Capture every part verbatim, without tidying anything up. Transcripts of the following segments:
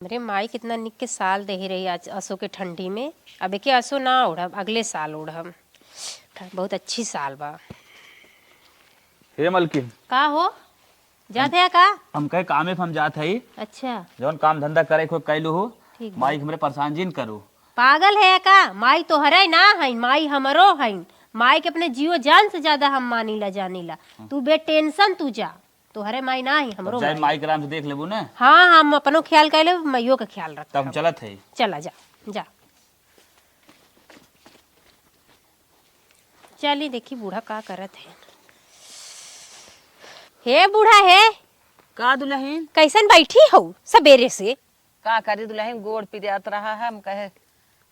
हमरे माई कितना निक के साल देहे रही आज असो के ठंडी में। अब एके असो ना ओढ़ब, अगले साल ओढ़ब। बहुत अच्छी साल बा। हे मलकिन। का हो? जात है का? हम कहे कामे पे हम जात हई। अच्छा। जौन काम धंधा करे को कैलू हो, ठीक बा। माई के हमरे परेशान जिन करू। पागल है का? माई तोहरे ना हईन, माई हमरो हईन। माई के अपने जियो जान से ज्यादा हम मानीला, जानीला। हाँ। तू बेटेंशन तू जा, तोहरे माई ना ही, हमरो तब जाए माई। माई के आराम से देख लेबू ना। हाँ, हम अपनो ख्याल कर लेब, माइयो के ख्याल रख। तब हम चलत है। चला जा, जा। चली देखी बूढ़ा का करत है। हे बूढ़ा हे। का दुलहिन? कैसन बैठी हो सबेरे से? का करी दुलहिन, गोड़ पिरात रहा है, हम कहे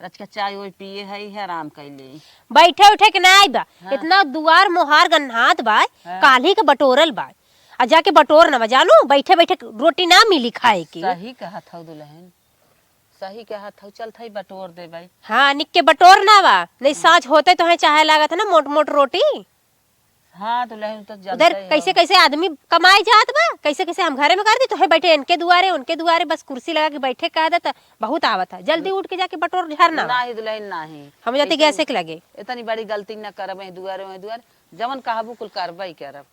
रचका चाय ओय पिए है, है आराम कैले। बैठे उठे के ना आई बा। हाँ। इतना दुआर मोहार गन्हात बा, हाँ। काल्ही के बटोरल बा। आ जाके बटोर ना बा, जानू, बैठे बैठे रोटी ना मिली खाए के। सही कहत हौ दुलहिन, सही कहत हौ, चल थई बटोर दे भाई। हाँ, निक के बटोर ना बा, नहीं साँझ होते तो है चाहे लागत है ना मोट मोट रोटी। हाँ, दुलहिन तो उधर कैसे कैसे आदमी कमाए जात बा, कैसे कैसे हम घरे में कर दी, तो है बैठे इनके दुआरे, उनके दुआरे, बस कुर्सी लगा के बैठे कह देता, बहुत आवत है। जल्दी उठ के जाके बटोर झरना बा। नाही दुलहिन, नाही। हम जाते गैसे के लगे। इतनी बड़ी गलती न करब, वहीं दुआरे, वहीं दुआरे, जवन कहबू कुल करबे करब।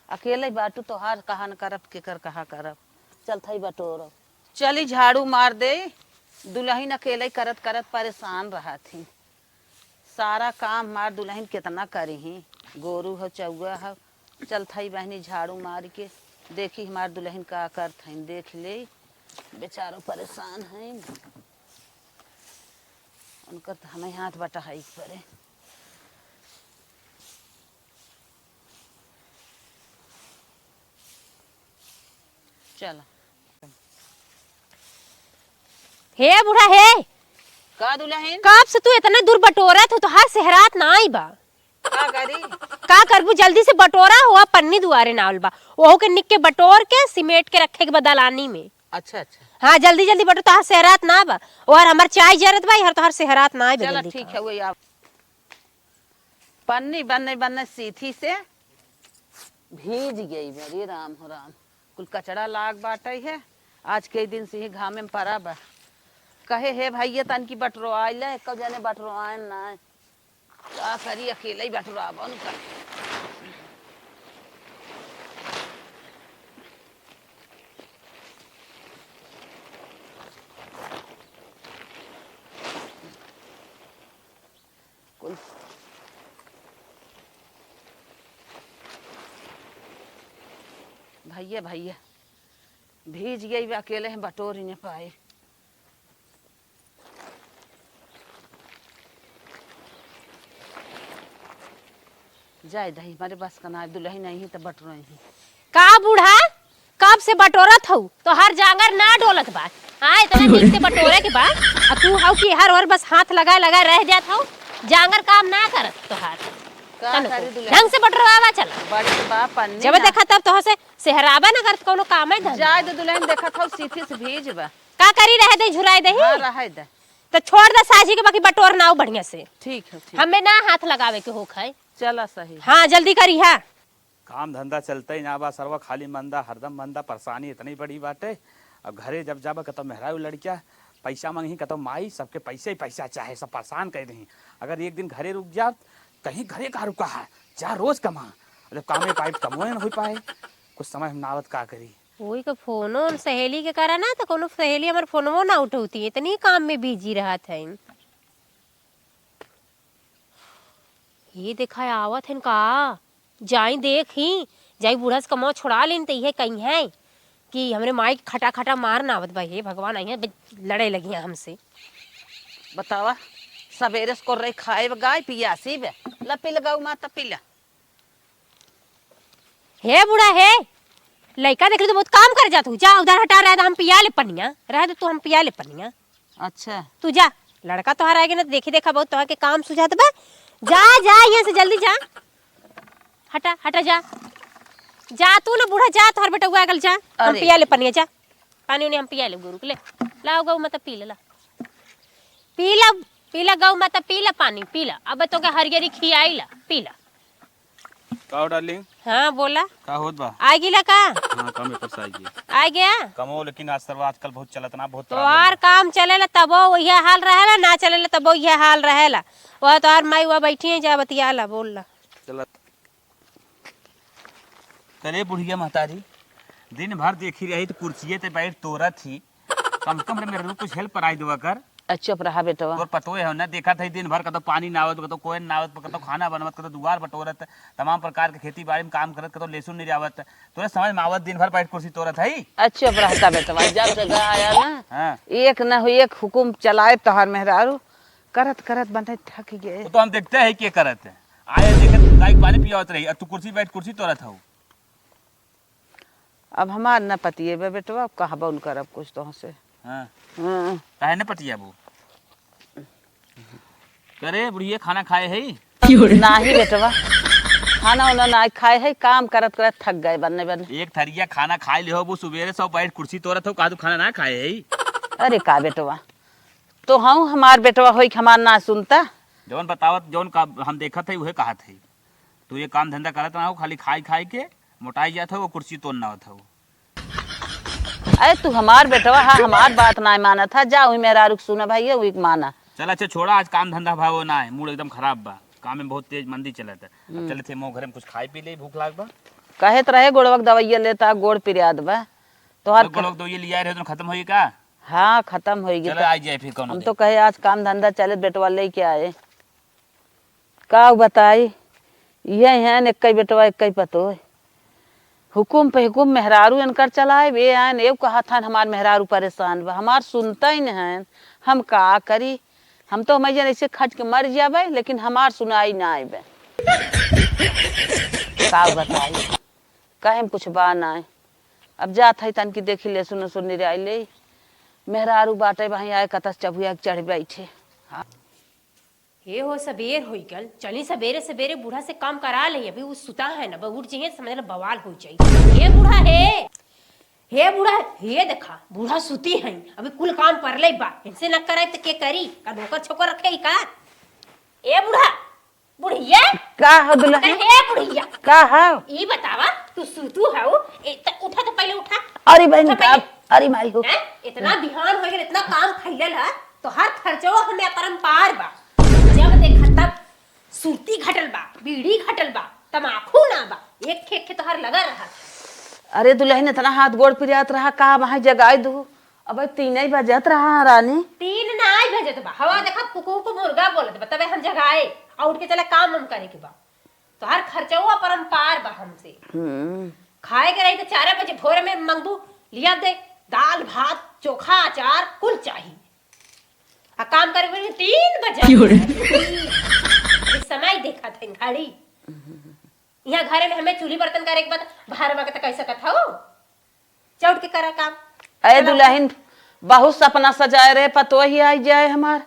अकेले बाटू तोहार कहा न करब, केकर कहा करब। चल थई बटोर। चली झाड़ू मार दे, दुलहिन अकेले करत करत परेशान रहत ही। सारा काम हमार दुलहिन केतना करिहीं, गोरू हौ, चौआ हौ। चल थई बहिनी झाड़ू मार के देखी हमार दुलहिन का करत हईन, देख ले, बेचारो परेशान हईन। उनकर त हमें हाथ बटाई के परे। चला। हे बूढ़ा हे, का दुलहिन? कब से तू इतना दूर बटोरत हो, तोहार सेहरात ना आई बा। का करी? का करबू, जल्दी से बटोरा हो, पन्नी दुआरे ना आवल बा, ओहू के निक के बटोर के सिमेट के रखे के बा दलानी में। अच्छा, अच्छा। हाँ, जल्दी जल्दी बटोर, तोहार सेहरात ना बा, और हमार चाय जरत बा, हर तोहार सेहरात ना आई बा, चला, जल्दी ठीक है, वही आप। पन्नी बन्ने बन्ने सीथी से भीज गई बा, रे राम हो राम, कुल कचड़ा लाग बाटे है। आज कई दिन से ही घामे में परा बा। कहे हे भैया तनकी बटरो आइले, एको जने बटरो आए ना। का करी, अकेले ही बटरो आबो न कर। कुल भैया, भैया, भीज गई बा, अकेले हैं, बटोरी न पाए। जाए दही, हमारे बस का ना, दुलहिन नहीं है तो बटोरी ही। का बूढ़ा, कब से बटोरत हऊ? तोहार जांगर ना डोलत बा। हाँ, इतना नीक से बटोरे के बा। आ तू हऊ कि हर ओर बस हाथ लगाए लगाए रह जात हऊ। जांगर काम ना करत तोहार। का तनको करी दुल्हन? ढंग से बटोरवावा चला। बड़ी बा पन्नी जब ना। देखा तब तोह से सेहराबा ना करत कौनो काम है धंधा। जाए दे दुल्हन, देखत हऊ सीथी से भीज बा। का करी, रहे दे, झुराए दही। हाँ, रहे दे। तो छोड़ दे साझी के, बाकी बटोर ना हो बढ़िया से। ठीक है, ठीक। हमें ना हाथ लगावे के होख है। चला सही। हाँ, जल्दी करी, हाँ। काम धंधा चलते ही ना बा, सरवा खाली मंदा, हरदम मंदा, परेशानी इतनी बड़ी बाटे। अब घरे जब जाबा, कतौ मेहरारू लड़किया पैसा मांगही, कतौ माई, सबके पैसे ही पैसा चाहे, सब परेशान कर दही। अगर एक दिन घरे रुक जाब, कहीं घरे का रुका है, जा रोज कमा। जब कामे पाइब, कमवे न हो पाए, कुछ समय हम नावत का करी। वही के फोनो सहेली के करा ना, तो कोनो सहेली हमार फोनवो ना उठौती, इतनी काम में बिजी रहत है। ये देखा आवत हन का, जाई देख ही, जाई बूढ़ा से कमवा छोड़ा लेन, त इहे कही है कि हमरे माई के खटा खटा मार ना आवत बा। हे भगवान, आई है, लड़े लगी हैं हमसे। बतावा, सवेरे से कर रही खाए गाय पियासी बे, ला पी ले गऊ माता पी ले। हे बूढ़ा हे, लइका देख ले तो बहुत काम कर जात हूँ। जा उधर हटा, रह दे, हम पिया ले पनिया, रह दे तू, हम पिया ले पनिया। अच्छा। तू जा, लड़का तोहार आएगा ना तो देखी देखा बहुत तोहार के काम सुझात बा। जा, जा, यहाँ से जल्दी जा। हटा, हटा, जा। जा तू ना बूढ़ा, जा, तोहार बेटउआ आगल, जा। हम अरे। पिया ले पनिया, जा। पानी उनी हम पिया ले गोरू के, ले। लाओ गऊ माता पी ले, ला। पी ला, पी ला गऊ माता, पी ला पानी, पी ला। अब तो के हरियरी खियाई ला, पी ला। का हो डार्लिंग? हाँ, बोला। का होत बा? आ गिला का? हाँ, काम ऊपर से आ गया। आ गया? कमो, लेकिन आज सरवा आजकल बहुत चलत ना, बहुत खराब तोहार बा। काम चलेला तबो वही हाल रहेला, ना चलेला तबो वही हाल रहेला। वह तोहार माई वह बैठी है, जा बतिया ला, बोल ला। चलत। करे बुढ़िया महतारी, दिन भर देखी रही तो कुर्सिये ते बैठ तोरत ही। कम से कम रे मेरे को कुछ help कराई देवा कर। अच्छा, चुप रहा बेटवा। तोर पतोय हो ना, देखत है दिन भर कतो पानी ना आवत, कतो कोयन ना आवत, कतो खाना बनवत, कतो दुआर बटोरत, तमाम प्रकार के खेती बाड़ी में काम करत, कतो लहसुन नहीं आवत। तोरे समझ में आवत दिन भर बैठ कुर्सी तोरत है? अच्छा, चुप रहता बेटवा, जब से गया आया ना, हाँ। एक ना हो एक हुकुम चलाए तोहार मेहरारू, करत करत बने थक गए। वो तो हम देखते हैं के करत है। आए देखे गाय के पानी पियावत रही, और तू कुर्सी बैठ कुर्सी तोरत हो। अब हमार न पतिए बे बेटवा, अब कहबो न करब कुछ तोहसे। हाँ। हाँ। काहे न पतियाबू? करे बुढ़िया, खाना खाए है? नाही बेटवा, खाना उना ना खाए है, काम करत करत थक गए बन्ने बन्ने। एक थरिया खाना खाए ले हो, वो सुबेरे से बैठ कुर्सी तोरत हो, का तू खाना ना खाए है? अरे का बेटवा, तो हम हमार बेटवा होई कि हमार ना सुनता? जौन बतावत, जौन का हम देखत है, उहे कहत है। तू ये काम धंधा करत ना हो, खाली खाई खाई के मोटाई जात हो, वो कुर्सी तोड़ ना होत हो। अरे तू हमार बेटवा हा, हमार बात ना मानत हा, जा उही मेहरारू के सुना भाई, उही के माना। चल अच्छा छोड़ा, आज काम धंधा भावो ना है, मूड एकदम खराब बा, काम में बहुत तेज मंदी चलत है। अब हम्म। चले थे मोह घरे में कुछ खाए पी ले, भूख लाग बा। कहे त रहे गोड़वा के दवाइया लेता, गोड़ पिरियात बा। तोहार तो गोड़वा के दवाइया लिया रहे तो खत्म होई का? हाँ, खत्म होई गई चले तो। आ जाए फिर कौनो हम दिन। तो कहे आज काम धंधा चले, बेटवा लेके आए। का बताई, ये हैं एक्कै बेटवा, एक्कै पतोह। हुकुम पे हुकुम मेहरारू इनकर चलाए, बे आन एव कहत हन, हमार मेहरारू परेशान बा, हमार सुनता ही नहीं है, हम का करी? हम तो हमें जन ऐसे खट के मर जाबे, लेकिन हमार सुनाई ना आइबे। का बताई, कहे में कुछ बा ना। अब जात है तन की देखी ले, सुनो सुन निराई ले, मेहरारू बाटे भाई आए कतस चबुआ के चढ़ बैठे। हाँ। हे हो, सबेर होई गल, चली सबेरे सबेरे बूढ़ा से काम करा ले। अभी उ सुता है ना, अब उठ जइहे, समझ लो बवाल हो जाई। हे बूढ़ा, हे, हे बूढ़ा, हे देखा, बूढ़ा सुती है, अभी कुल काम परले बा, इनसे न कराई त के करी? का नौकर छोकर रखे ही का? ए बूढ़ा, बुढ़िया, का हो दुल्हन? हे बुढ़िया, का हो? ई बतावा, तू सुतू हऊ, ए, त उठा त पहिले उठा। अरे बहन, उठा का पहिले। अरे माई हो। हैं? इतना बिहान हो गइल, इतना काम फैलल है, तोहार खर्चवा हमें अपरंपार बा। जब देखा तब सुरती घटल बा, बीड़ी घटल बा, तमाखू ना बा, एक खे, एक खे तोहार लगा रहा। अरे दुल्हन, इतना हाथ गोड़ पिरात रहा, का वहाँ जगाई दू? अबे तीन ही बजत रहा रानी। तीन ना आई बजत बा, हवा देखा कुकू को मुर्गा बोलत बा, तबे हम जगाए और उठ के चला काम हम करे के बा। तोहार खर्चवा अपरंपार बा हमसे। हम्म। खाए के रही तो चार बजे भोर में मंगबू, लिया दे, दाल, भात, चोखा, अचार, कुल चाही। आ काम करे के तीन बजे। क्यों रे? अभी समय देखत है घड़ी। यहाँ घरे में हमें चूल्ही बर्तन करे के बाद बाहर में के तो कह सकत हऊ। चौट के करा काम। अरे चला। दुल्हन, बहुत सपना सजाए रहे, पतोही आई जाए हमार,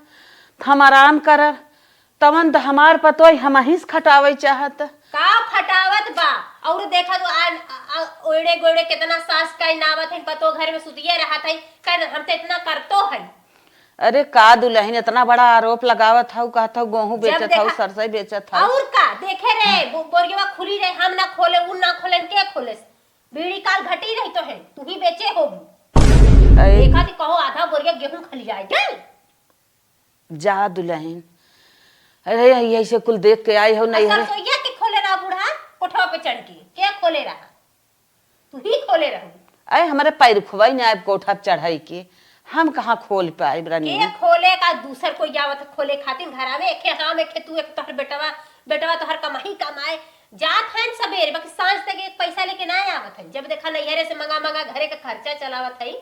त हम आराम करब। तवन त हमार पतोही हमही से खटावे चाहत। का खटावत बा? और देखा तो आ, आ, आ, ओड़े गोड़े कितना सास का नावत है, पतो घर में सुतिए रहत है, कर हम तो इतना करतो है। अरे का दुल्हन, इतना बड़ा आरोप लगावत हऊ, कहत हऊ गेहूं जब बेचत हऊ, देखा, सरसई बेचत हऊ। और का देखे रहे, बो-, बोरियवा खुली रहे, हम ना खोले, उ ना खोले, के खोले? बीड़ी काल घटी रही तो है, तू ही बेचे होबू। अरे। देखा थी कहो आधा बोरिया गेहूं खली जाए, चल। जा दुल्हन। अरे, यही से कुल देख के आई हो, नहीं है। सरसोईया के खोले रहा बूढ़ा, कोठवा पे चढ़ के। के खोले रहा? तू ही खोले रहू। अरे, हमारे पैर खुबाई ना आए कोठा पे चढ़ाई के। हम कहाँ खोल पाइब रानी? के खोले का, दूसर कोई आवत है खोले खातिर घर आवे, एके हम, एके तू, एक तोहर बेटवा, बेटवा तोहर कमाई कमाए। जात है सबेरे, बाकी सांझ तक एक पैसा लेके ना आवत है। जब देखा नैहरे से मंगा मंगा घरे का खर्चा चलावत है,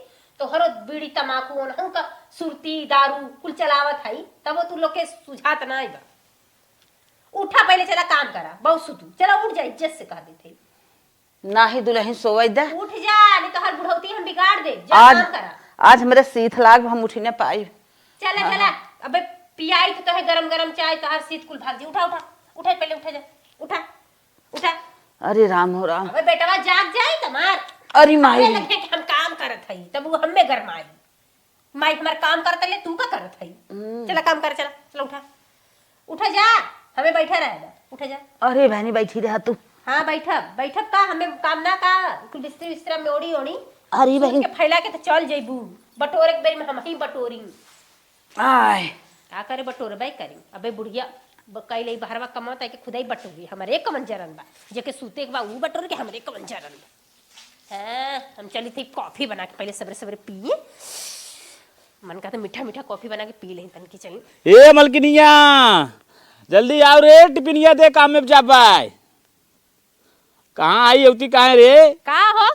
तोहरो बीड़ी तमाकू ओनहू का सुरती दारू कुल चलावत है, तब वो तू लोग के सुझात ना बा। उठा पहले चला काम करा, बहुत सुतू, चला उठ जा, इज्जत से कह देते। नाही दुल्हन सोवै दे। उठ जा, नहीं तो हर बुढ़ौती हम बिगाड़ दे। जा आज, काम करा। आज हमरे सीथ लाग, हम उठी न पाई। चला, हाँ, चला। हाँ। अबे पियाई तो तोहे गरम गरम चाय, तोहार सीत कुल भाग जी। उठा, उठा। उठा, पहले उठा जा। उठा। उठा। अरे राम हो राम। अबे बेटवा जाग जाए तमार। अरे माई। अबे लगे कि हम काम करत हई, तब वो हमें गरमाई। माई हमार काम करत ले, तू का करत हई? हम्म। चला काम कर, चला, चला उठा। उठा जा, हमें बैठा रहे जा, उठा जा। अरे बहनी बैठी रहा तू। हाँ, बैठब, बैठब का, हमें काम ना का, कुल बिस्तरी उस्तरा में ओढ़ी ओढ़ी, अरे सूत बहिन। के फैला के तो चल जइबू। बटोरे के बेरी में हम ही बटोरी। आय। का करे बटोरबे करी? अबे बुढ़िया ब-, कई लई बहरवा कमाता है कि खुदाई बटोरी, हमरे कमन जरन बा। जेके सूते के बा, ऊ बटोर के हमरे कमन जरन बा। हाँ, हम चली थी कॉफी बना के पहले सबरे सबरे पिए। मन का तो मीठा मीठा कॉफी बना के पी लें तनकी चली। ए मलकिनिया, जल्दी आओ रे, टिफिनिया दे, काम में जाबे। कहाँ आई होती, कहाँ रे? का हो?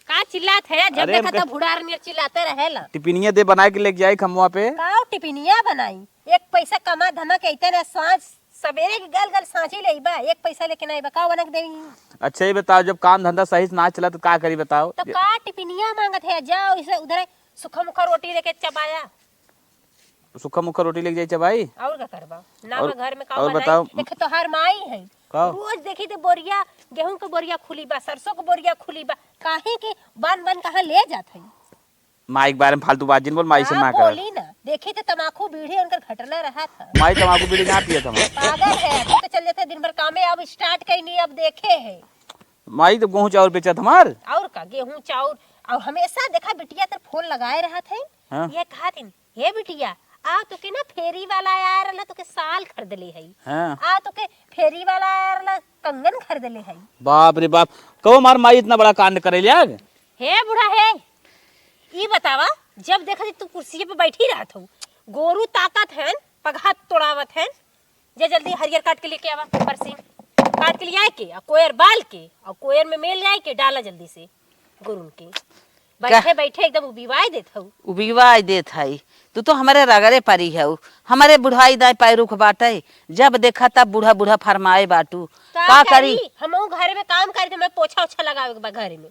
का चिल्लात है? जब अरे देखा हमके तब भुड़ार नियर चिल्लाते रहेला। टिफिनिया दे, बना के लेके जाई खमुआ पे। का टिफिनिया बनाई? एक पैसा कमा धमा के इतने साँझ सवेरे के गल गल साँझी ले बा, एक पैसा लेके ना बा, का बना के देई? अच्छा, ये बताओ, जब काम धंधा सही से ना चला तो का करी बताओ? तो का टिफिनिया मांगत है? जाओ इसे उधर सूखा मुखा रोटी लेके चबाया। सूखा मुखा रोटी लेके जाई चबाई? और का करबा? ना और, बा घर में का और बनाई? बताओ। देखे तोहार माई है। का? रोज देखी तो बोरिया, गेहूं के बोरिया खुली बा, सरसों के बोरिया खुली बा। काहे के बन बन कहाँ ले जात है? माई के बारे में फालतू बात जिन बोल, माई से का ना कर। बोली ना। देखी तो तमाकू बीड़ी उनकर घटना रहा था। माई तमाकू बीड़ी ना पियत हम। पागल है, तू तो चल जाते दिन भर कामे, अब स्टार्ट कईनी, अब देखे है। माई तो गेहूं चाउर बेचत हमार। और का, गेहूं चाउर। और हमेशा देखा बिटिया तर फोन लगाए रहत है। हाँ। ये कहत हिन, "हे बिटिया, आ तोके ना फेरी वाला आया रहला, तोके साल खरीद ले हई। हाँ। आ तोके फेरी वाला आया रहला, कंगन खरीद ले हई।" बाप रे बाप, कहो हमार माई इतना बड़ा कांड करे लाग। हे बूढ़ा हे, ई बतावा, जब देखा तू कुर्सी पे बैठी रहत हो, गोरू ताकत है, पगहा तोड़ावत है, जा जल्दी हरियर काट के लेके आवा, बरसीन। काट के ले आए के, आ कोयर बाल के, आ कोयर में मेल आए के डाला जल्दी से गोरुन के। का? बैठे बैठे एकदम उबिवाई देत हऊ। उबिवाई देत हई। तू तो हमरे रगड़े परी हऊ। हमरे बुढ़ाई दाई पैरुख बाटे। जब देखा तब बूढ़ा बूढ़ा फरमाए बाटू। का का करी? करी? हमहू घरे में काम करी, तो मैं पोछा ओछा लगावे के बा घरे में।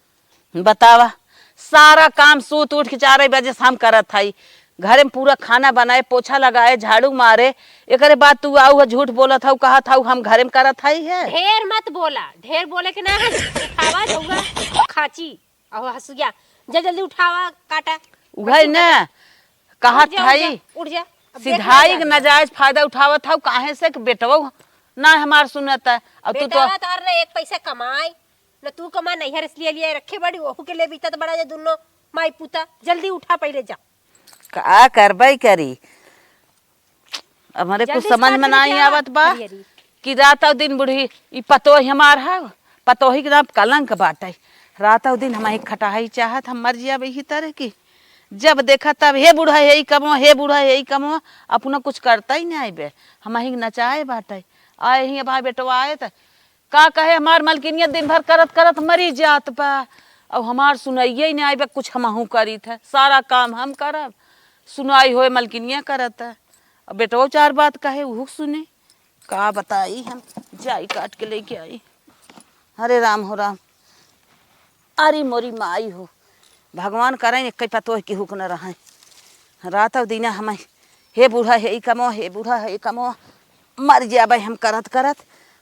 बतावा, सारा काम सूत उठ के चार बजे से हम करत हई। घरे में पूरा खाना बनाए, पोछा लगाए, झाड़ू मारे, एकरे बाद तू आऊ ह, झूठ बोलत हऊ, कहत हऊ हम घरे में करत हई है। ढेर मत बोला, ढेर बोले के ना है। उठावा झउआ, खाची, अहो हसुआ, जा जल्दी उठावा, काटा। उघाई मशीन ना, काटा। कहत उठ जा, उठ हई, जा, उठ जा। अब देख सिधाई ले के जा। नाजायज फायदा उठावत हऊ, काहे से कि बेटवा ना हमार सुनत है। अब तू तो बेटवा तार ना एक पैसा कमाए, न तू कमा, नैहर से लिए लिए रखे बड़ी, ओहू के ले बीतत बड़ा जे दुनो माई पूता। जल्दी उठा, पहिले जा। का करबै करी, अब हमरे कुछ जल्दी से समझ काट में के नाहीं लेके आवा, आवत बा हरियरी। कि रात और दिन बुढ़ी ई पतोह हमार है, पतोही के नाम कलंक बाटे। रात और दिन हम एक खटाई चाहत, हम मर जिया इही तरह की। जब देखा तब, "हे बूढ़ा, हे ई कमवा, हे बूढ़ा, हे ई कमवा", अपना कुछ करता ही नहीं बे। हम ही नचाए बाटे। आए ही अब बेटवा आए त का कहे, हमार मलकिनिया दिन भर करत करत मरी जात बा। अब हमार सुनाइए ही नहीं आइबे, कुछ हमहू करीत है, सारा काम हम करब, सुनाई होए मलकिनिया करत है। अब बेटवा चार बात कहे, उहू सुने। का बताई, हम जाई काट के लेके आई। हरे राम हो राम। अरे मोरी माई हो, भगवान करें एक पतोह की हुक न रहे। रात और दिना हम, "हे बूढ़ा, हे ई कमो, हे बूढ़ा, हे ई कमो", मर जाबे हम करत करत।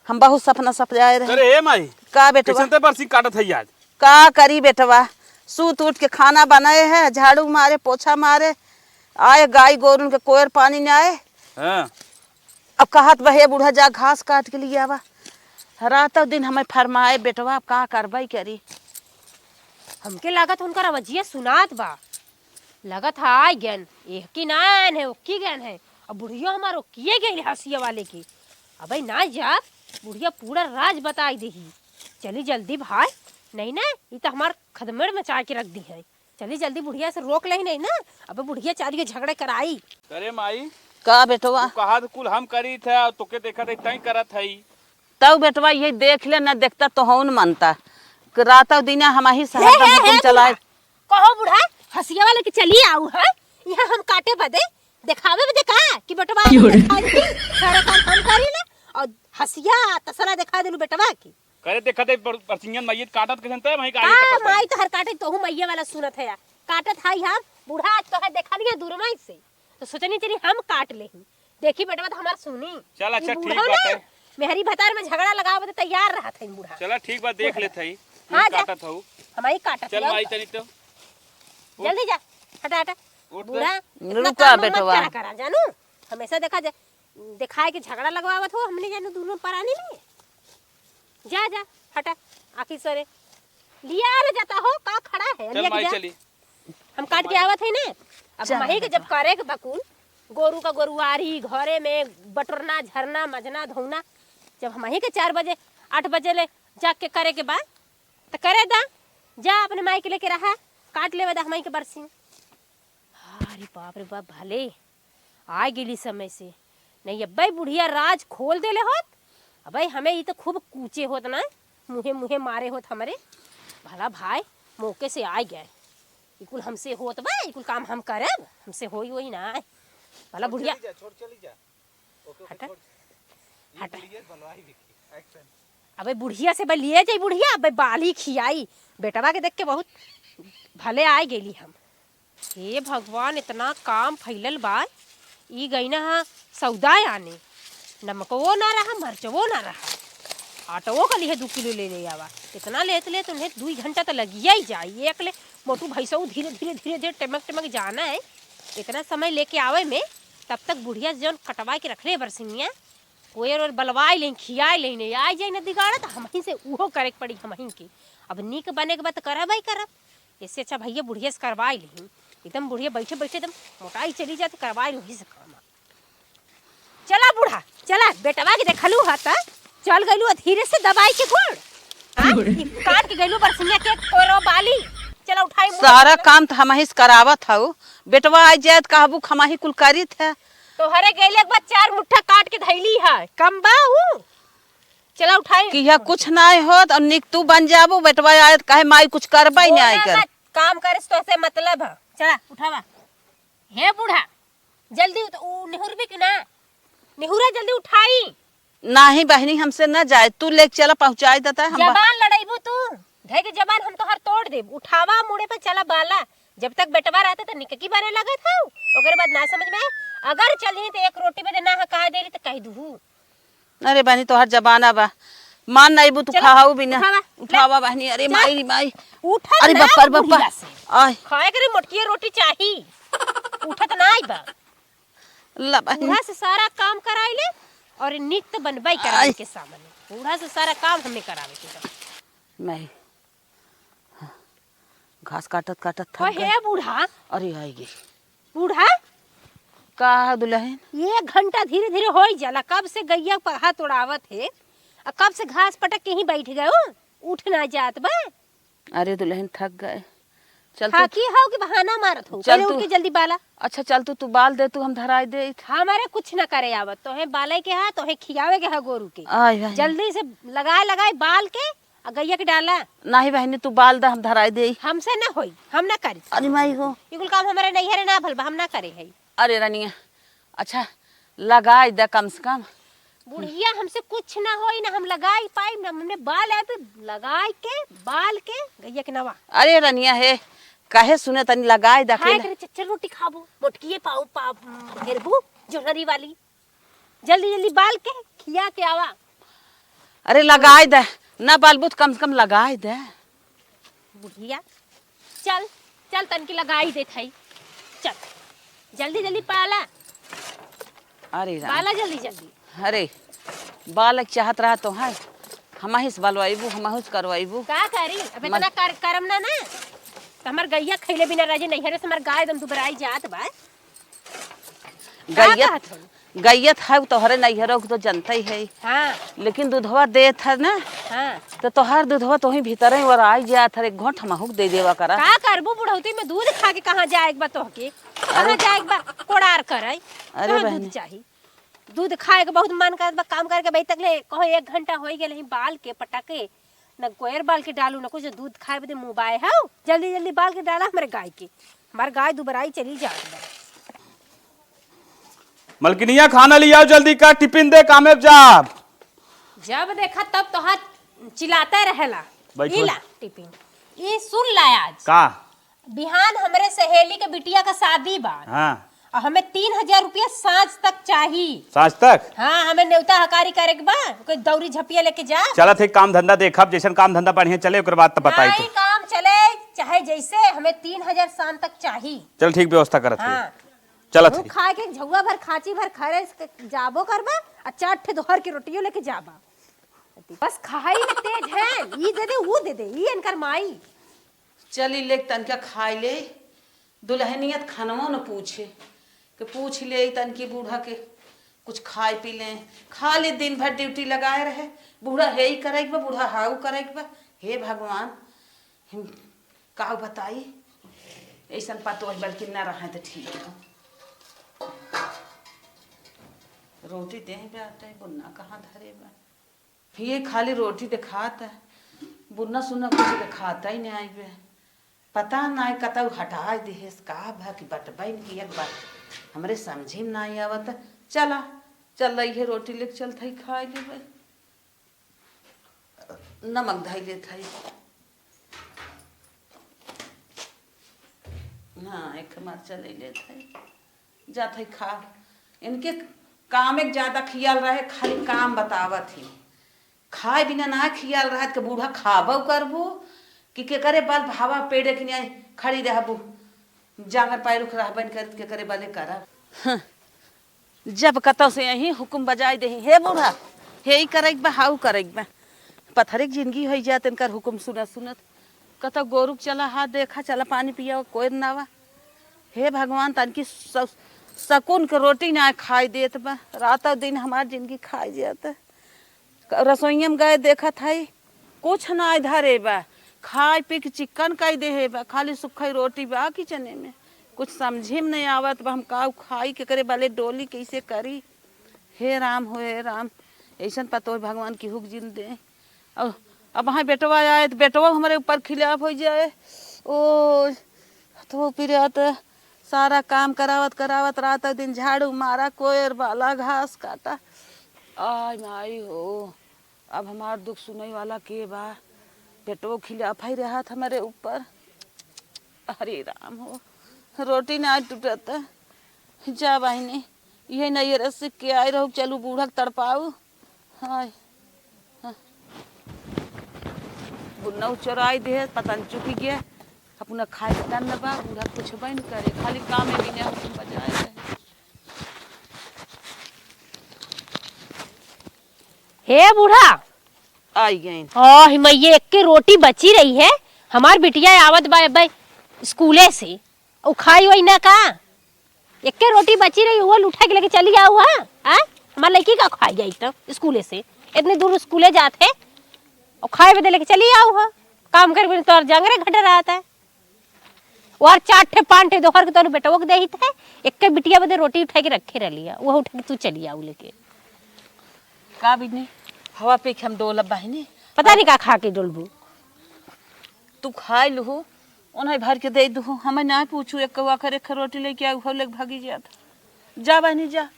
हम बहुत सपना सपजाए रहे। अरे हे माई, का बेटवा? कैसन ते बरसी काटत है आज? का करी बेटवा, सूत उठ के खाना बनाए है, झाड़ू मारे, पोछा मारे, आए गाय गोरुन के कोयर पानी न आए। हाँ। अब कहत बा, "हे बूढ़ा, जा घास काट के लिए आवा।" रात और दिन हमें फरमाए बेटवा, अब का करबै करी? हमके लागत उनकर आवाजिया सुनात बा, लगत है आइ गन, एहकी ना आन है, ओक्की गन है। अब बुढ़िया हमार ओक्किए गइल हसिया वाले की। अबे ना जा, बुढ़िया पूरा राज बताई देही। चली जल्दी भाई, नहीं ना, ई तो हमार खदमड़ मचा के रख दी है। चली जल्दी बुढ़िया से रोक लेही नहीं ना, अबे बुढ़िया चारियो झगड़े कराई। अरे माई, का बेटवा? तू कहा तो कुल हम करी थे, और तोके देखा थे तई करत है। तब बेटवा ये देख ले, न देखता तो हौन मनता। रात और दिना हम ही हे, शहर हे, में हे, चलाए। बूढ़ा। कहो बूढ़ा, हसिया वाले के चली आऊ है, यहाँ हम काटे बदे, देखावे बदे का कि बेटवा क्यों रे? दिखाई दी, सारा काम हम करी ले, और हसिया तसला देखा देलू बेटवा की। करे देखा दे बर-, बरसिंगन माई काटत कैसन ते, वहीं का का आगे तपत माई है। तोहर काटे, तोहू माइये वाला सुनत है यार। काटत हाई हम, बूढ़ा आज तोहर देखा लिया दूर माई से। तो सोचनी चली हम काट लेही। देखी बेटवा तो हमार सुनी। चल, ई अच्छा, बूढ़ा ठीक ना, बात है। मेहरी भतार में झगड़ा लगावे बदे तैयार रहत है बूढ़ा। चला, ठीक बात, देख बूढ़ा। लेत है। हाँ, हम जा। काटत हऊ। हमारी काटत चल हऊ। माई, तनी तो। उठ। जल्दी जा, हटा, हटा। उठ बूढ़ा, तो। इतना रुका काम मत बेटवा। करा, करा, जानू। हमेशा देखा जा, दिखाए के झगड़ा लगवावत हो, हमने जानू दोनों परानी में। जा, जा, हटा, आखिर सरे। लिया ले जाता हो, का खड़ा है? चल लिया के माई जा। चली। हम काट के आवत है ना। अब चल हमही के जब करे के बकुल, गोरू का गोरुआरी, घरे में बटोरना, झरना, मजना, धोना, जब हमही के चार बजे, आठ बजे ले जाग के करे के बा, त करे दा। जा अपने माई के लेके रहा, काट लेवे दा हमही के बरसिंग। अरे बाप रे बाप, भले आइ गेली समय से। नहीं, अब्बे बुढ़िया राज खोल देले होत। अब्बे हमें ई तो खूब कूचे होत ना, मुँहे मुँहे मारे होत हमरे। भला भाई मौके से आइ गए। ई कुल हमसे होत बा, ई कुल काम हम करब, हमसे होई होई ना। भला बुढ़िया चली जा, छोड़ चली जा। ओके, ओके, हटा। छोड़। ये हटा। बुढ़िया बलवाई देखी। एक्शन। अबे बुढ़िया से बा लिए जाई बुढ़िया, अबे बाली खियाई। बेटवा के देख के बहुत भले आइ गेली हम। हे भगवान, इतना काम फैलल बा। ई गइना हा सौदा आने, नमकवो ना रहा, मरचवो ना रहा। आटवो का लिए दू किलो ले ले आवा। इतना लेत लेत उन्हें दुई घंटा तो लगिया ही जाई। एक ले मोटू भैंसऊ धीरे धीरे धीरे धीरे टेमक टेमक जाना है। इतना समय लेके आवे में तब तक बुढ़िया जौन कटवा के रखले बरसिंगिया, कोयर ओर बलवाई लें, खियाई लें, नहीं आई जाई न दिगाड़ा, त हमहीं से उहो करे के पड़ी, हमहीं के। अब नीक बने के बा त करब ही करब। इससे अच्छा भैया बुढ़िया से करवाई लें। एकदम बुढ़िया बैठे बैठे एकदम मोटाई चली जाती, करवाई लें वही से काम। चला बूढ़ा, चला, बेटवा के देखलू ह त चल गइलू ह धीरे से दबाई के गोड़। हाँ? ई काट के गइलू बरसिंगिया के कोयरो बाली। चला उठाई मुड़। सारा काम त हमहीं से करावत हऊ। बेटवा आ जाए त कहबू हमहीं कुल करित है। तोहरे गइले एक बार चार मुट्ठा काट के धइली है, कम बा ऊ? चला उठाई। कि यह कुछ नाहीं होत और निक तू बन जाबू, बेटवा आए त कहे माई कुछ करबे नाहीं बोला कर। मत, काम करे से तोहसे मतलब है। चला उठावा। हे बूढ़ा, जल्दी उठ, ऊ निहुरबी कि ना? निहुरा जल्दी उठाई। नाहीं बहिनी, हमसे न जाए, तू लेके चला, पहुँचाई देता है, हम बा- जबान लड़ाइबू तू, धै के जबान हम तोहर तोड़ देब। उठावा मुड़े पे चला बाला, जब तक बेटवा रहता त निककी बने लगत हऊ, ओकरे बाद ना समझ में आए। अगर चलही त एक रोटी बदे ना ह कहा देली त कह दुहू। अरे बहिनी, तोहर जबाना बा, मान नाहीं बू, तू चला, खाहू भी ना। उठावा, ले। उठावा बहिनी, अरे चला। माई रे माई। उठत अरे ना बप्पा रे बप्पा। बुढ़िया से। आय। खाए के रे मोटकिए रोटी चाही, उठत नाहीं बा। ला बहिनी। बूढ़ा से सारा काम कराई ले और निक त बनबाई करावे आय। के सामने। बूढ़ा से सारा काम हमें करावे के बा। मैं घास काटत काटत थक ओ गए। हे बूढ़ा। अरे आइ गई। बूढ़ा? का है दुल्हन? एक घंटा धीरे धीरे होई जाला। कब से गइया पहा तोड़ावत है, आ कब से घास पटक के ही बैठ गए हो, उठ ना जात बा। अरे दुल्हन थक गए। चल तू थाकी हो कि बहाना मारत हो? चल पहले तू। उठ के जल्दी बाला। अच्छा चल तू, तू बाल दे, तू हम धराई दे। हमारे कुछ ना करे आवत, तोहे बाले के हा, तोहे खियावे के हा गोरू के। आय, आय। जल्दी से लगाए लगाए बाल के आ गइया के डाला। नाहीं बहिनी, तू बाल दा, हम धराई देई। हमसे ना होई, हम ना करी। अरे माई हो। ई कुल काम हमारे नैहरे ना भल बा, हम ना करे हई। अरे रनिया, अच्छा लगाई दा कम से कम। बुढ़िया, हमसे कुछ ना होई, ना हम लगाई पाई, ना हमने बाल आए पे लगाई के, बाल के गइया के नवा। अरे रनिया हे, काहे सुने तनी लगाई दा खाए के। करे चच्चर रोटी खाबो, मोटकिए पाऊ पा हेरबू जोनरी वाली। जल्दी जल्दी बाल के खिया के आवा। अरे लगाई दे, ना बालबू त कम से कम लगाई दे। बुढ़िया, चल, चल तनकी लगाई देत हई। चल, जल्दी जल्दी पाला। अरे राम। पाला जल्दी जल्दी। अरे, बालक चाहत रहा तो है, हमही से बलवाइबू, हमही से करवाइबू। का करी? अब इतना मज- कर, करम ना ना, त हमार गइया खइले बिना रह जे, नैहरे से हमार गाय एकदम दुबराई जात बा। का गैयत, कहत हन? गैयत है, तोहरे नैहरों के तो जनते ही है। हाँ। लेकिन दूधवा देत है ना, हाँ। तो तोहर दूधवा तोही भीतरे ओराई जात है, एक घोंट हमहू के दे देवा करा। का करबू बुढ़ौती में दूध खा के, कहाँ जाए के बा तोहके? कहाँ अरे। जाए के बा? कोड़ार करे। अरे कहाँ बहनी। दूध चाही? दूध खाए के बहुत मन करत बा, काम करके अभी तक ले कहो एक घंटा होई गेल ही बाल के पटाके, न गोयर बाल के डालू, न कुछ, दूध खाए बदे मुँह बाए हौ। जल्दी जल्दी बाल के डाला हमरे गाय के, हमार गाय दुबराई चली जात बा। मलकिनिया, खाना लियाओ जल्दी का, टिफिन दे, कामे जाब। जब देखा तब तोहार चिल्लाते रहेला। बैठ, ई बैठ। ला टिफिन, ई सुन ला आज। का? बिहान हमरे सहेली के बिटिया का शादी बा। हाँ। और हमें तीन हजार रुपया साँझ तक चाही। साँझ तक? हाँ, हमें नेवता हकारी करे के बा। कोई दौरी झपिया लेके जा। चलत है, काम धंधा देखब, जैसन काम धंधा बढ़िया चले, ओकर बाद त बताई नाहीं, तो। काम चले चाहे जैसे, हमें तीन हजार शाम तक चाही। चल ठीक, व्यवस्था करत है। हाँ। चलत मुँह है। खाए के झौआ भर खाँची भर खा रहे, इसके जाबो करबा, आ चार ठे दोहर के रोटियो लेके जाबा। बस खाई में तेज है, ई दे दे, ऊ दे दे, ई इनकर माई। चली ले तनका खाई ले, दुल्हनिया त खानवो न पूछे, कि पूछ ले तनकी बूढ़ा के कुछ खाए पी ले। खाली दिन भर ड्यूटी लगाए रहे, बूढ़ा हे ई करे के बा, बूढ़ा हाउ करे के बा। हे भगवान, हम का बताई, ऐसन पतोह बल्कि न रहे त ठीक हो। रोटी देह पे आटे, बुन्ना कहाँ धरे बा। ये खाली रोटी देखात है, बुन्ना सुन्ना कुछ देखात ही नहीं आई बे। पता नहीं कतौ हटाए दिहेस, का भा कि बटबैन की एक बात हमरे समझे में नहीं आवत। चला, चल रही है रोटी लेके चलत ही खाए लेबे। नमक धई लेत हई। हाँ, एक मरचा ले लेत हई। जात हई खा। इनके काम एक ज्यादा खियाल रहे, खाली काम बतावत ही। खाए बिना ना खियाल रहत के बूढ़ा खाबो करबू कि केकरे बल भावा पेड़े के न्याय खड़ी रहबू। जांगर पैरुख रहबन करत केकरे बले करब। हं, जब कतौ से यही हुकुम बजाई देही, "हे बूढ़ा, हे ई करैक बा, हाउ करैक बा।" पथरे के जिंदगी होई जात इनकर हुकुम सुनत सुनत। कतौ गोरुक चला, हाथ देखा, चला पानी पिया, कोई ना बा। हे भगवान, तनकी स-, सकून के रोटी ना खाई देत बा। रातौ दिन हमार जिंदगी खाई जात। रसोइया में गए देखत हई, कुछ ना धरे बा, खाए पी के चिक्कन कई देहे बा, खाली सुखई रोटी बा किचने में। कुछ समझे में नहीं आवत बा, हम का खाई, केकरे बले डोली, कैसे करी। हे राम हो, हे राम, ऐसन पतोह भगवान केहू के जिन दे। अब, अब हाँ बेटवा आए तो बेटवा हमरे ऊपर खिलाफ हो जाए। ओ, तो फिर तो सारा काम करावत करावत रात दिन झाड़ू मारा, कोयर बाला, घास काटा। आय माई हो, अब हमार दुख सुनई वाला के बा? बेटवो खिलाफ ही रहत हमरे ऊपर। अरे राम हो, रोटी ना टूटत। जा बहिनी, इहे नैहर से के आए रहू, चलू बूढ़ा के तड़पाऊ। हाय, हाँ। बुन्नऊ चोराई दे, पता न चुकी गया। अपना खाए के तन न बा, बूढ़ा कुछ बन करे, खाली काम में बिना हुकुम बजाए रहे। हे बूढ़ा। आई गई। ओह मैया, एक के रोटी बची रही है, हमार बिटिया आवत बा, बा स्कूले से, उ खाई वही ना का? एक्के रोटी बची रही, वो उठा के लेके चली आऊ, हाँ? आ? हमार लड़की का खाई जाई तो स्कूले से, इतनी दूर स्कूले जात है, और खाए बदे लेके चली आऊ, हाँ? काम कर बिन तोर जंगरे घट रहत है। और चार ठे पाँच ठे दोहर के तोर बेटवो के देहित है, एक्के बिटिया बदे रोटी उठा के रखे रह लिया, वो उठा के तू चली आऊ लेके। का बिन्नी, हवा पे के हम डोलब बहिनी। पता नहीं का खा के डोलबू। तू खाई लुहू, उन्हें भर के दे दुहू, हमें ना पूछू, एक कौआ कर एक रोटी लेके आऊ, हो लेके भागी जात। जा बहिनी जा,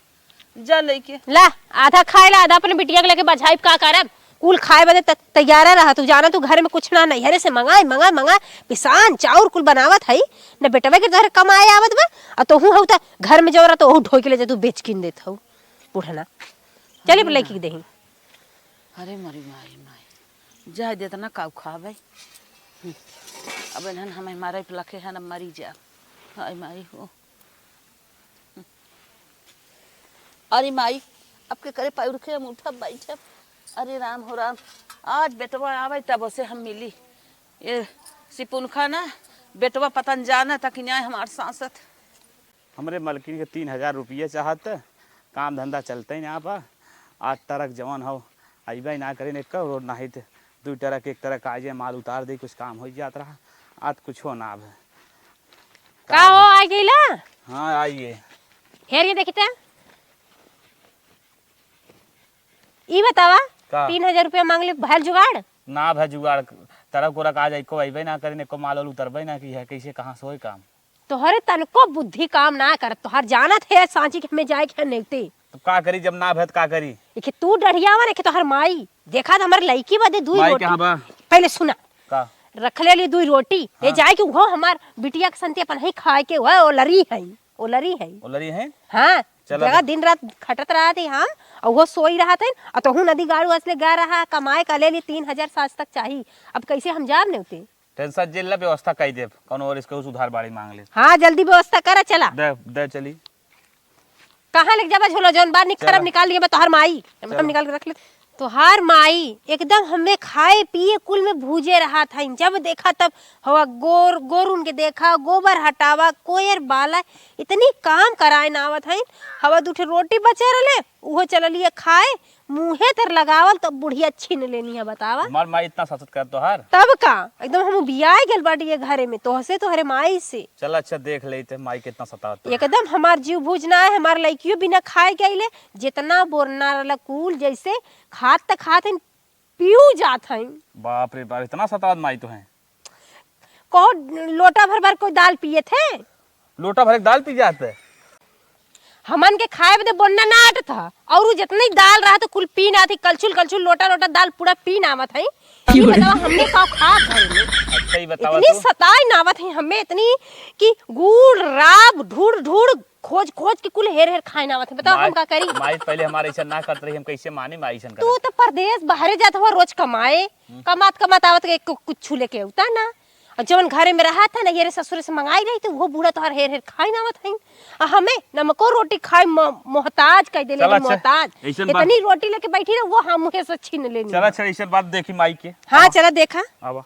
जा लेके। ला, आधा खाए ला, आधा अपने बिटिया के लेके बझाई का करब? कुल खाए बदे त-, तैयार रहा, तू जाना तू घर में कुछ ना नैहरे से मंगाए, मंगाए, मंगाए, पिसान चाउर कुल बनावत हई, न बेटवा के तोहरे कमाए आवत बा, आ तोहू हऊ त घर में जौरा तो ओहू ढोई के ले जा, तू बेच किन देत हऊ, बुढ़ना। चली अरे लेके ना। देही। अरे मरी माई, माई, जाए देत ना काऊ खाबे। हम्म। अब इन्हन हमें मारे पे लखे हैं, अब मरी जा। हाय माई हो। हम्म। अरे माई, अब के करे पाउर के हम उठब बैठब। अरे राम हो राम, आज बेटवा आवे तब से हम मिली। ये सिपुनखा ना, बेटवा पता न जाना था कि न्याय हमार सांसत। हमरे मलकिन के तीन हजार रुपया चाहत, काम धंधा चलते ही ना बा। आज ट्रक जवन हो, अइबे ना करें, एक रोड नाही त दुई ट्रक, एक ट्रक आ जाए, माल उतार दे, कुछ काम हो जात रहा। आज कुछ हो ना अब। का हो, आ गइला? हाँ, आइए। हेर के देखी त। ई बतावा, का? तीन हजार रुपया मांग ले, भइल जुगाड़? ना भइल जुगाड़, ट्रक उरक आ जाए, एको अइबे ना करें, एको माल वाल उतरबे ना की है, कैसे कहाँ से होई काम? तोहरे तनको बुद्धि काम ना करत, तोहर जानत है सांची के हमें जाए के है नेवते। तो का करी, जब ना भय त का करी? एके तू डढ़ियावा, एके तोहर माई। देखा त हमर लइकी बदे दुई माई रोटी। कहाँ बा? पहले सुना। का? रख ले ली दुई रोटी। ये हाँ। जाए कि वो हमार बिटिया के संती अपन ही खाए के, वो ओलरी है, ओलरी है। ओलरी है? हाँ। चला जगह दे। दिन रात खटत रहत ही हम, और वो सोई रहत है, और तोहू नदी गाड़ू असले गा रहा, कमाए का ले ली तीन हजार साँझ तक चाही। अब कैसे हम जाब नेवते? टेंशन जेल ला, व्यवस्था कई देब, कौनो और इसके उस उधार बाड़ी मांग ले। हाँ, जल्दी व्यवस्था करा, चला। दे, दे चली। कहाँ लेके जाबा झोला, जौन बार निक चला। खराब निकाल लिए, मैं तोहर माई, हम चला। निकाल के रख ले। तोहार माई एकदम हमें खाए पिए कुल में भूजे रहत हईं। जब देखा तब हवा गोर, गोरुन के देखा, गोबर हटावा, कोयर बाला, इतनी काम कराए ना आवत हईं। हवा दू ठे रोटी बचे रहले, उहो चललिए खाए, मुँहे तर लगावल तो बुढ़िया छीन लेनी है, बतावा। हमार माई इतना ससत कर तोहार। तब का, एकदम हम बियाए गल बाटी ये घरे में, तोहसे, तोहरे माई से। चल अच्छा देख लेते माई कितना सतावत है। एकदम हमार जीव भूज ना है, हमार लइकियो बिना खाए गईले, जितना बोरना रहला कुल जैसे खात त खात हईं, पियू जात हईं। बाप रे बाप, इतना सतावत माई तो है। कहो लोटा भर भर कोई दाल पिए थे? लोटा भर एक दाल पी जाते। हमन के खाए बदे बोन्ना ना अटत ह, और उ जितनी दाल रहत कुल पी ना थी, कलछुल कलछुल लोटा लोटा दाल पूरा पी ना आवत हईं। ये बतावा हमने का खात घर में? अच्छा ही बतावा इतनी तू। सताए ना आवत हईं हमें इतनी कि गुड़ राब ढूढ़ ढूढ़ खोज खोज के कुल हेर हेर खाए ना आवत हईं। बतावा हम माई, का करी? माई पहले हमारे ऐसा ना करत रही, हम कैसे मानी माई ऐसा तू करत? तो परदेस बाहरे जात हुआ रोज कमाए, हम्म। कमात कमात आवत के कु-, कुछ लेके उता ना। और जवन घरे में रहत है ना, ये रे ससुरे से मंगाई रही, तो वो बूढ़ा तोहर हेर हेर खाई ना आवत हईं। आ हमें नमको रोटी खाए म-, मोहताज कह देले चल, रही, अच्छा, मोहताज। ऐसन बात इतनी रोटी लेके बैठी ना, वो हम मुँहे से छीन लेनी। चल, अच्छा, ऐसन बात देखी माई के। हाँ, आवा। चला देखा। आवा।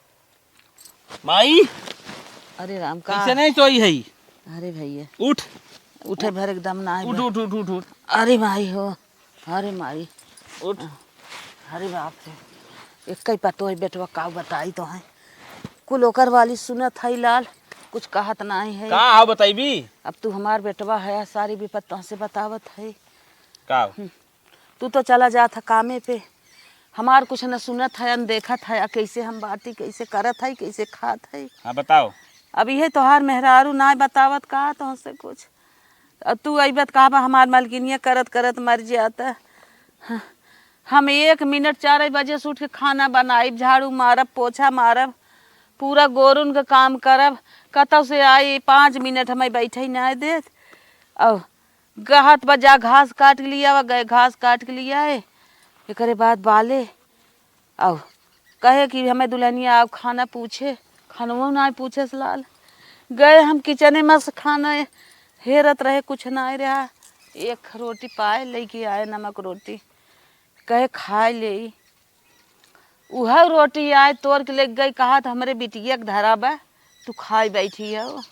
माई, अरे राम का। ऐसे नहीं सोई है। अरे भैया। उठ। उठे भर एकदम ना है उठ, बे। उठ, उठ, उठ, उठ। अरे माई हो। अरे माई। उठ। अरे बाप रे। एक ही पतो है बेटवा, का बताई तो है। कुल ओकर वाली सुनत है लाल, कुछ कहत नाहीं है। का आओ बताइबी? अब तू हमार बेटवा है, सारी विपत तोहसे बतावत है। का? हम्म। तू तो चला जात है कामे पे, हमार कुछ न सुनत है, न देखत है, आ कैसे हम बाटी, कैसे करत है, कैसे खात है। हाँ, बताओ। अब इहे तोहार मेहरारू नाहीं बतावत का तोहसे कुछ। अब तू अइबत कहबा हमार मलकिनिया करत करत मर जात। हम एक मिनट चार बजे से उठ के खाना बनाइब, झाड़ू मारब, पोछा मारब, पूरा गोरुन के काम करब, कतौ से आई पाँच मिनट हमें बैठे ही नाहीं देत। और कहत बा जा घास काट के लियावा, गए घास काट के लियाए। एकरे बाद बाले आउ कहे कि हमें दुल्हनिया आउ खाना पूछे, खानवो नाहीं पूछे से लाल। गए हम किचने में से खाना हेरत रहे, कुछ नाहीं रहा। एक रोटी पाए लेके आए, नमक रोटी, कहे खाए लेई। उहउ रोटी आए तोर के लेके गई, कहत हमरे बिटिया के धरा बा, तू खाई बैठी हो।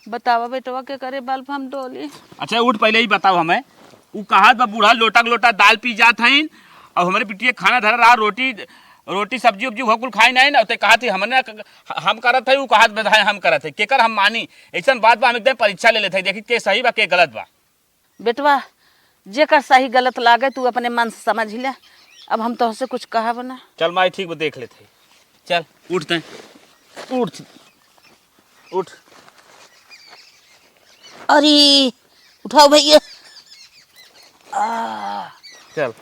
बतावा बेटवा के करे बल पे हम डोली। अच्छा उठ, पहले ही बताओ हमें। उ कहत बा बूढ़ा लोटा के लोटा दाल पी जात हईन, और हमरे बिटिया के खाना धरा रहा, रोटी, रोटी सब्जी उब्जी हो कुल खाई नाहीं ना, ते कहत ही हमने क-, हम करत है, उ कहत बधाए हम करत है, केकर हम मानी? ऐसन बात बा, हम एकदम परीक्षा ले लेत है, देखी के सही बा के गलत बा। बेटवा, जेकर सही गलत लागे तू अपने मन से समझ ले। अब हम तोहसे कुछ कहब ना। चल माई, ठीक बा, देख लेत है। चल। उठ तैं। उठ। उठ। अरे, उठाओ भैया। आ। चल।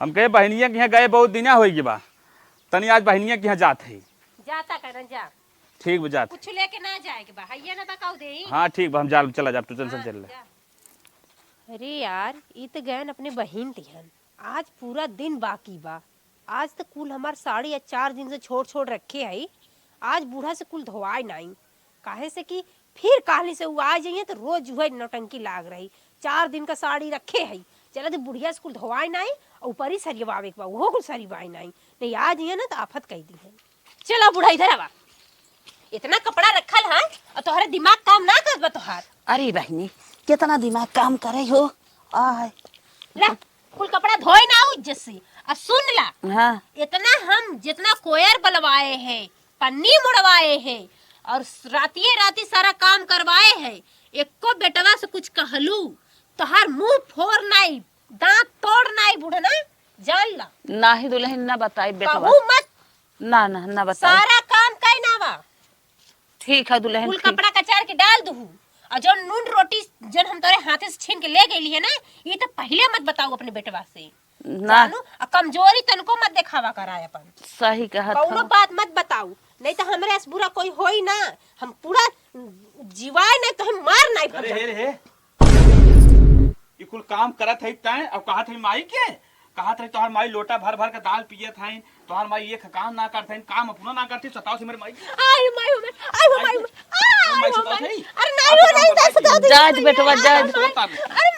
हम कहे बहिनिया के यहाँ गए बहुत दिना होइ गए बा। तनी आज बहिनिया के यहाँ जात है। जाता करन जा। ठीक बा, जात। कुछ लेके ना जाए के बा, हइये ना बा काऊ देई। हाँ, ठीक बा, हम जाल चला जाब, तू टेंशन हाँ, चल ले। जा। अरे यार, ई त गयन अपने बहिन तिहन। आज पूरा दिन बाकी बा। आज त कुल हमार साड़ी आ चार दिन से छोड़ छोड़ रखे हई। आज बूढ़ा से कुल धोआए नाई। काहे से कि फिर काल्हि से उ आ जइहें त रोज उहे नौटंकी लाग रही। चार दिन का साड़ी रखे हई। चला दे बुढ़िया से कुल धोआए नाई, और ऊपर ही सरियवावे के बा, उहो कुल सरियवाए नाई। नहीं आ जइहें ना त आफत कह दीहें। चला बुढ़ा इधर आवा। इतना कपड़ा रखल है और तोहरे दिमाग काम ना करत बा तोहार। अरे बहिनी, कितना दिमाग काम करे हो। आय। ला, कुल कपड़ा धोए ना आऊ इज्जत से। और सुन ला, हाँ। इतना हम जितना कोयर बलवाए हैं, पन्नी मुड़वाए हैं और रातिये राती सारा काम करवाए हैं, एको बेटवा से कुछ कहलू, तोहार मुंह फोड़ नाई, दांत तोड़ नाई बुढ़ना, जान ला। नाही दुल्हन ना बताई बेटवा। कहू मत। ना, ना, ना बताई। सारा काम कई नावा। ठीक है दुल्हन, कुल ठीक। कपड़ा कचार के डाल दूहू। और जौन नून रोटी जौन हम तोरे हाथे से छीन के ले गईली है ना, ये तो पहले मत बताऊ अपने बेटवा से। ना। जानू, आ कमजोरी तनको मत देखावा कराए अपन। सही कहत कौनो हो। बात मत बताऊ, नहीं तो हमरे से बुरा कोई होई ना। हम पूरा जीवाए नहीं तो हम मार नहीं अरे भर हे रे हे। ई कुल काम करत हई तैं, अब कहत हई माई के? कहत हई तोहार माई लोटा भर भर के दाल पियत हईन, तोहार माई एक काम ना करत हईन, काम अपनो ना करती, सताओ से मेरे माई के। आई माई हो, आई हो, माई हो, आई हो, माई माई हो, सताओ माई। अरे नहीं हो, नहीं, नहीं सताओ। जाए दे बेटवा, जाए दे। अरे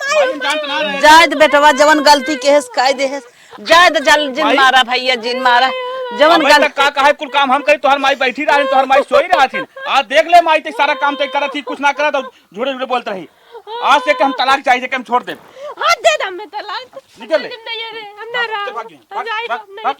माई हो, माई। जाए दे बेटवा, जवन गलती केहेस, काई देहेस। जाए द, जल जिन मारा भैया, जिन मारा। जवन अब गल तक का कहा है, कुल काम हम करी, तोहर माई बैठी रही, तोहर माई सोई रही थी। आज देख ले माई, ते सारा काम ते करत थी, कुछ ना करत, और झूठे झूठे बोलत रही। आज से के हम तलाक चाहिए, के हम छोड़ दे। हाथ दे दम में तलाक। निकल ले। हम नहीं है रे, हम ना रहा। भाग, भाग, हम जाई, भाग, हम नहीं भाग।